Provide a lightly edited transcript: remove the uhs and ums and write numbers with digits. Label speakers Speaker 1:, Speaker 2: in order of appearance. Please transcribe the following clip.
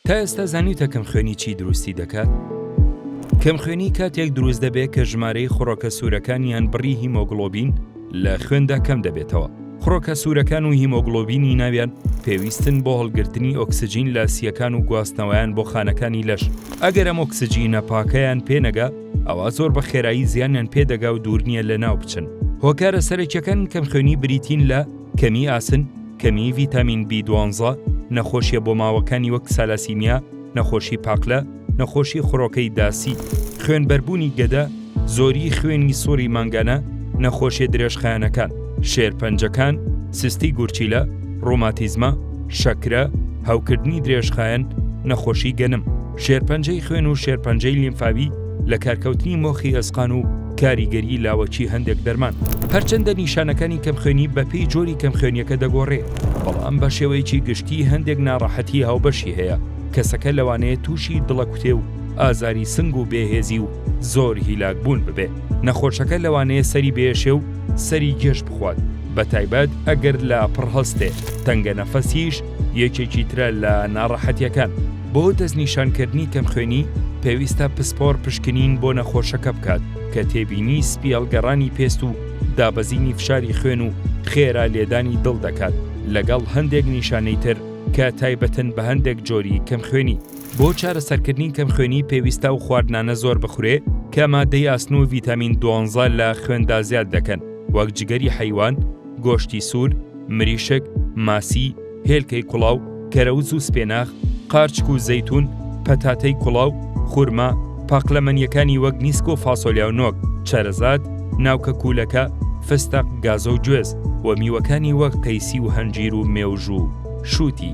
Speaker 1: تا ئێستا زانیوتە کەمخوێنی چی دروستی دەکات؟ کەمخوێنی کاتێک دروست دەبێت کە ژمارەی خڕۆکە سوورەکان یان بڕی هیمۆگڵۆبین لە خوێندا کەم دەبێتەوە. خڕۆکە سوورەکان و هیمۆگڵۆبینی ناویان پێویستن بۆ هەڵگرتنی ئۆکسجین لە سییەکان و گواستنەوەیان بۆ خانەکانی لەش. ئەگەر ئەم ئۆکسجینە پاکەیان پێ نەگا، ئەوا زۆر بە خێرایی زیانیان پێ دەگا و دوور نییە لەناو بچن. هۆکارە سەرەکییەکانی کەمخوێنی بریتین لە، کەمی ئاسن، کەمیی ڤیتامین بی دوانزە، نەخۆشیە بۆماوەکانی وەک سالاسیمیا، نەخۆشی پاقلە، نەخۆشی خڕۆکەی داسی، خوێنبەربوونی گەدە، زۆریی خوێنی سوڕی مانگانە، نەخۆشیە درێژخایەنەکان، شێرپەنجەکان، سستی گورچیلە، ڕۆماتیزما، شەکرە، هەوکردنی درێژخایەن، نەخۆشی گەنم، شێرپەنجەی خوێن و شێرپەنجەی لیمفاوی، لەکارکەوتنی مۆخی ئێسقان و کاریگەری لاوەکی هەندێک دەرمان. هەرچەندە نیشانەکانی کەمخوێنی بەپێی جۆری کەمخوێنیەکە دەگۆڕێ، بەڵام بە شێوەیەکی گشتی هەندێک ناڕەحەتی هاوبەشی هەیە، کەسەکە لەوانەیە تووشی دڵەکوتێ و ئازاری سنگ و بێهێزی و زۆر هیلاکبوون ببێ. نەخۆشەکە لەوانەیە سەری بێشێ و سەری گێژ بخوات، بەتایبەت ئەگەر لە پڕ هەڵستێ، تەنگەنەفەسیش یەکێکی ترە لە ناڕەحەتیەکان. بۆ دەستنیشانکردنی کەمخوێنی پێویستە پسپۆڕ پشکنین بۆ نەخۆشەکە بکات کە تێبینی سپیهەڵگەڕانی پێست و دابەزینی فشاری خوێن و خێرا لێدانی دڵ دەکات لەگەڵ هەندێک نیشانەی تر کە تایبەتن بە هەندێک جۆری کەمخوێنی. بۆ چارەسەرکردنی کەمخوێنی پێویستە ئەو خواردنانە زۆر بخورێ کە مادەی ئاسن و ڤیتامین دوانزە لە خوێندا زیاد دەکەن وەک جگەری حەیوان، گۆشتی سوور، مریشک، ماسی، هێلکەی کوڵاو، کەرەوز و سپێناخ، قارچک و زەیتوون، پەتاتەی کوڵاو، خورما، پاقلەمەنییەکانی وەک نیسک و فاسۆلیا و نۆک، چەرەزات، ناوکە کوولەکە، فستەق، گازۆ و گوێز، و میوەکانی وەک قەیسی و هەنجیر و مێوژ و شووتی.